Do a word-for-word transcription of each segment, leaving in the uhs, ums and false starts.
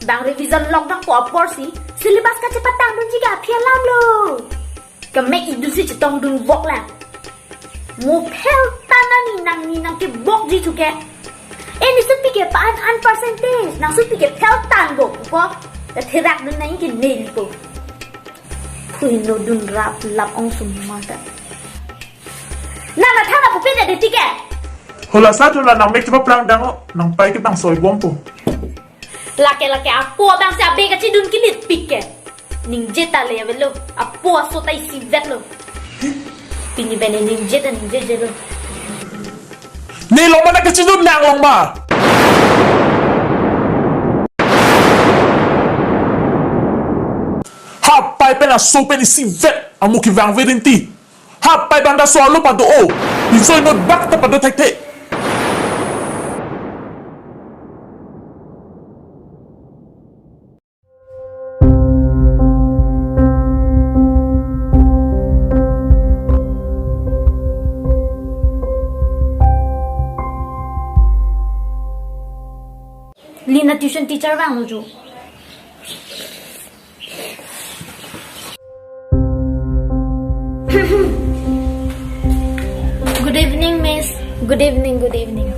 Bang revision lok nangpo aporsi syllabus kachepatangdunji ke aphi alamlo. Kemek idunsi chetongdunvok lang. Mo pheltan ani nangni nangkebokji thuke. Eh, nisi pike pa-an an percentage, nangsi pike pheltan bo ko. Katherakdun nangji ke nelipo. Khuhino dunrap lap ong sumata. Nang nathana pupe na de tike. Hola sa tu la nang mek chepaplangdang o, nang pai ke bang soibompo. Lake lake apo abangsi abe kachidun kilit pike. Ningje ta le avelo, apo aso ta isivetlo. Pini bene ningje ta ningjejelo. Ne longma na kachidun nang longma. Hapai pen aso pen isivet, amu kevang verin ti. Hapai bang ta so-arlo pado o. Pinso inut bak ta pado thekthe. Lina tuition teacher vanglo jo. Good evening, Miss. Good evening, good evening.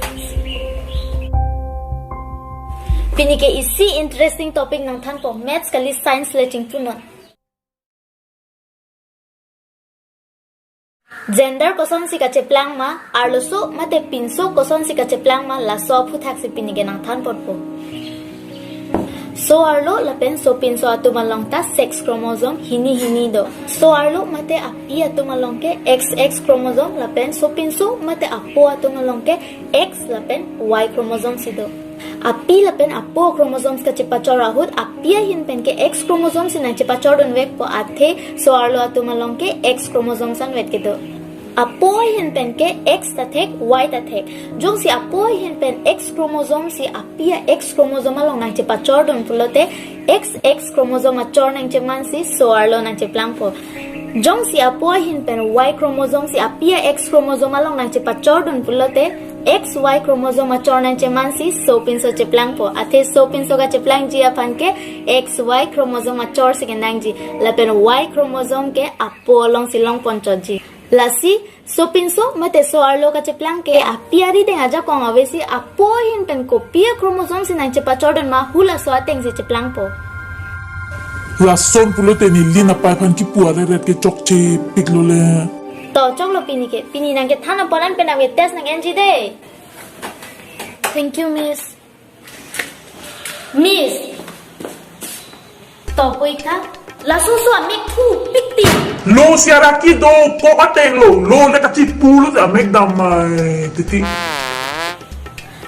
Pini ke isi interesting topic nangthanpo, maths kali science le chingpunon. Gender kosonsi kacheplang ma, arloso mate pinso kosonsi kacheplang ma, laso aphuthaksi pini ke nangthanpotpo. So-arlo lapen sopinso atum along ta sex chromosome hini hini do. So-arlo mate api atum along ke X X chromosome lapen sopinso mate apo atum along ke X lapen Y chromosome si do. Api lapen apo chromosomes kachepachor ahut api ahin pen ke X chromosome si nangchepachordunvekpo, athe so-arlo atum along ke X chromosomes anvet kedo. Apo ahin pen ke X ta thek, Y ta thek. Jongsi apo ahin pen X chromosome si api a-X chromosome along nangchepachordun pulote X X chromosome achor nangchemansi so-arlo nangcheplangpo. Jongsi apo ahin pen Y chromosome si api a-X chromosome along nangchepachordun pulote X Y chromosome achor nangchemansi sopinso cheplangpo. Athe sopinso kacheplangji aphan ke X Y chromosome achor si kenangji. Lapen Y chromosome ke apo alongsi longponchotji. Lasi sopinso mate so-arlo kacheplang ke api arideng ajakong avesi apo ahin pen kopi a-chromosome si nangchepachordun ma, hulaso atengsi cheplangpo. Lason pulote neli napai aphan kipu areret ke chokchepiklo le. To choklo pini ke. Pini nangkethan apot an pen nangve test nang-enji de. Thank you, Miss. Miss. To poika. Laso so amek thupik ti. Lo si araki do ko atenglo. Lo le kachipulo amek damai titi.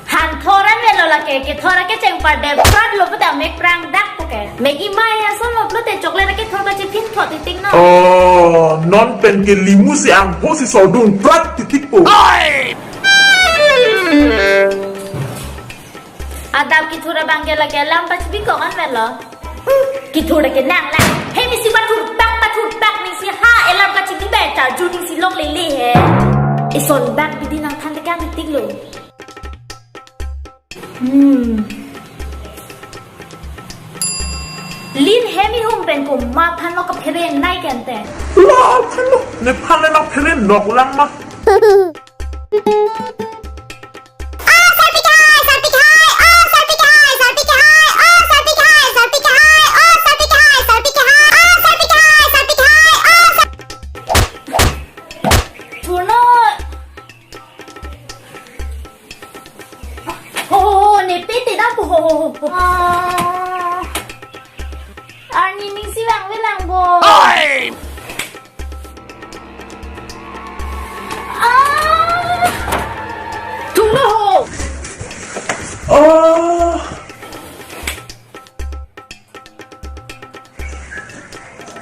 Han thoran velo lake, kethor akecheng pardepratlo puta mek prangdakpo ke. Mek imai ason lo pulote chocolate akethor kachiphin thot titik no. Oh, non pen ke limu si angpho si sodung prat titikpo. Adap kethur abang ke lake alam pachibikok an velo. Kethur ke nang la. He misi pathur bak, pathur bak, misi ha alam kachibi bai charju misi longlele he. Ison bak bidi nangthan tekang titiklo. Hmm. Lin hem ihum pen komat aphan lo kaphere nai kente. La aphan lo, nephan le nangphere nok lang ma. Turno. Ho, ho, ho, ne pete dam po, ho, ho, ho, ho. Ah. Arni ning si vang velang bo. Oi! Ah! Turno ho. Ah!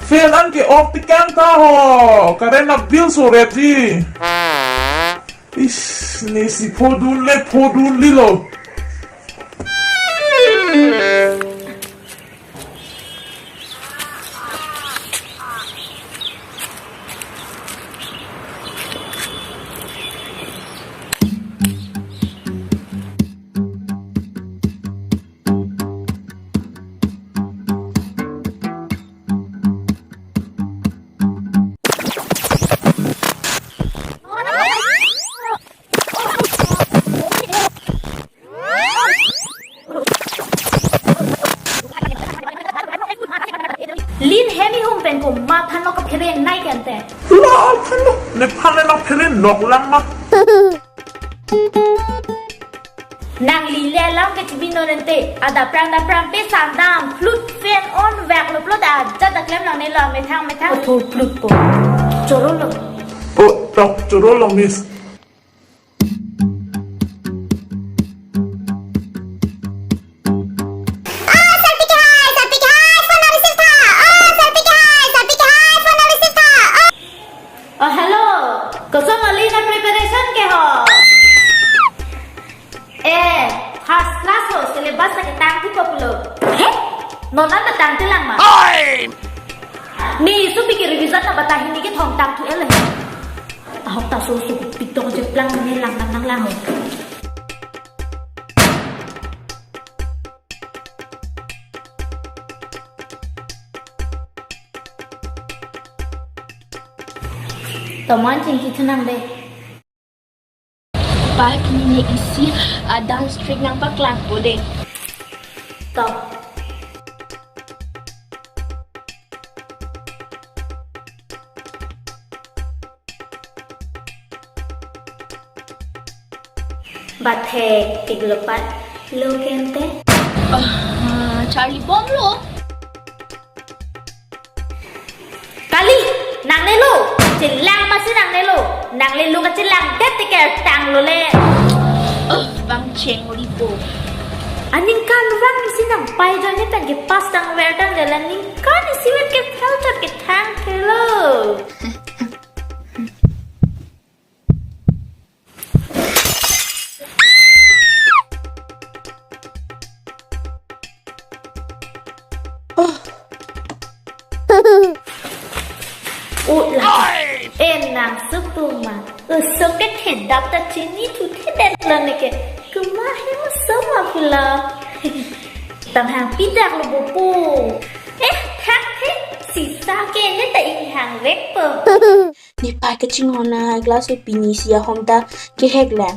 Fan an ke off tekang ta ho. Current a bill so ret ji. Ish, ne si phodun le phodun lilo. Komat aphan lo kaphere nai ke ante? La aphan lo, nephan le la phere nok lang ma. Nangli le alam ke chibi non ante. Adap prang dap prang pe sandam, flut fan on vek lo plot aja dak klem nangne lo, methang methang. Othor flut po. Choro lo. Oh, tok choro lo, miss. Ah, sir, piki hai, sir, piki hai, phone na receive tha. Ah, sir, piki hai, sir, piki hai, phone na receive tha. Ah. Oh, hello. Koson oli na preparation ke ho? Eh, first class ho, syllabus lake tangthu kopilo. He? Non anta tangthu lang ma? Oi! Ne supi ke revision na bata hini kethom tangthu ele. Ahok ta so so pitok je plang ne lang lang lang lang. Tomon chingki thunang de. Pai pini ne isi a dance trick nangpaklang po de. To. Bathek tik lo pat lo ke ante. Ah, charli bom lo. Kali, nangne lo, chelang masi nangne lo, nangne lo kachelang det teker tang lo le. Oh, bang cheng ori po. Aningkan rang isi nangpai join ne pen ke pass tang ver tang de la ningkan isi vet ke fail chot ke thang ke lo. Oi! Eh, nang supu ma. Usok ke thedap ta chinithu thedet lo ne ke. Kuma he ma so ma pula. Tam hang pidak lo bo pu. Eh, thak the. Sisa ke ne ta inghang vek po. Nepei kachinghon a glass o pini isi ahom ta kehek le.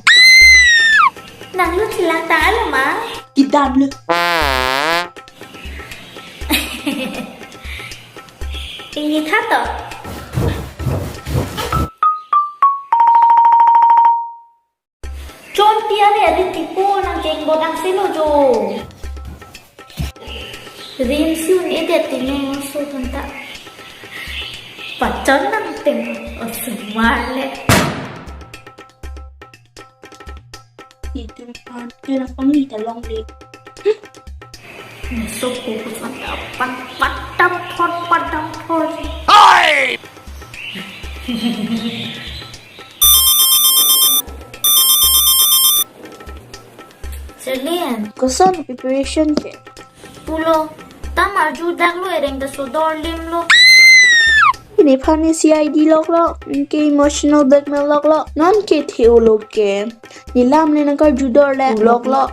Nang lo chelang ta alo ma? Kedam lo. Ingni tha to. Chonti are adi tipo nang keng bodang silo jo. Rim si un-edet tine oso kanta. Pachon nang tem osomar le. Itu kan kena pangni ta longle. Masuk fokus mantap. Pat, pat, tam, thot, pat, tam, thot. Oi! Sir Lian. Koson preparation ke? Pulo, tam arju dak lo, ereng ta sodor lim lo. Nephan ne C I D lok lo, ke emotional blackmail lok lo. Non ke theo lo ke. Nelam ne nangkarju dor le lok lo.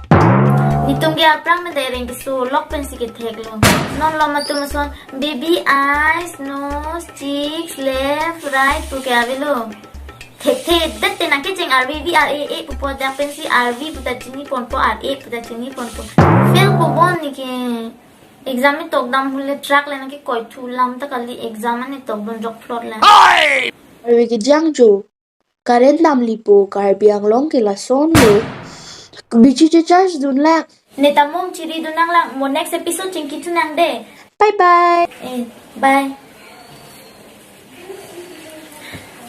Netum ke aphrang me da ereng keso lok pensi kethek lo. Non lo matum ason baby eyes, nose, cheeks, left, right pu ke avelo. Thekthe det te nang kecheng R V V R A A pupo dak pensi R V pu ta chini ponpo, R A pu ta chini ponpo. Fail po bon ne ke. Exam ne tok dam hule track le nang ke koi thu lam ta kali exam ne tok dun jok plot le. Oi! Oi ke jang jo. Current damlipo Karbi Anglong ke lason lo. Bichi che charge dun lang. Ne ta mum chiri dun nang lang. Mo next episode chingki thu nang de. Bye bye. Eh, bye.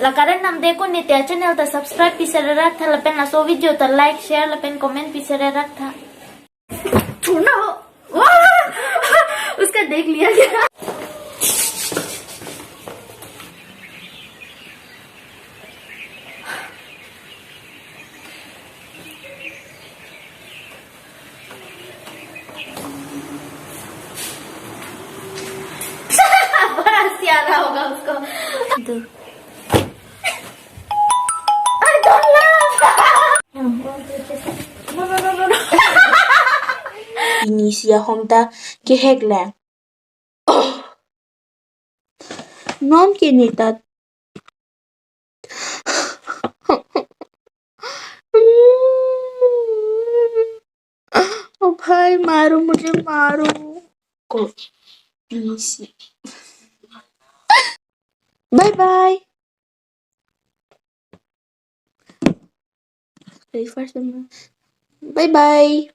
La current nam de ko ne te channel ta subscribe pi sere rak tha lapen laso video ta like, share lapen comment pi sere rak tha. छोड़ना हो। उसका देख लिया क्या? बड़ा हंसी आ रहा होगा उसको। I don't love. No, no, no, no, no. Pini isi ahom ta kehek le. Non ke ne ta. ओ भाई, मारो मुझे, मारो। Ko pini isi. Bye. Very fast, Mama. Bye bye.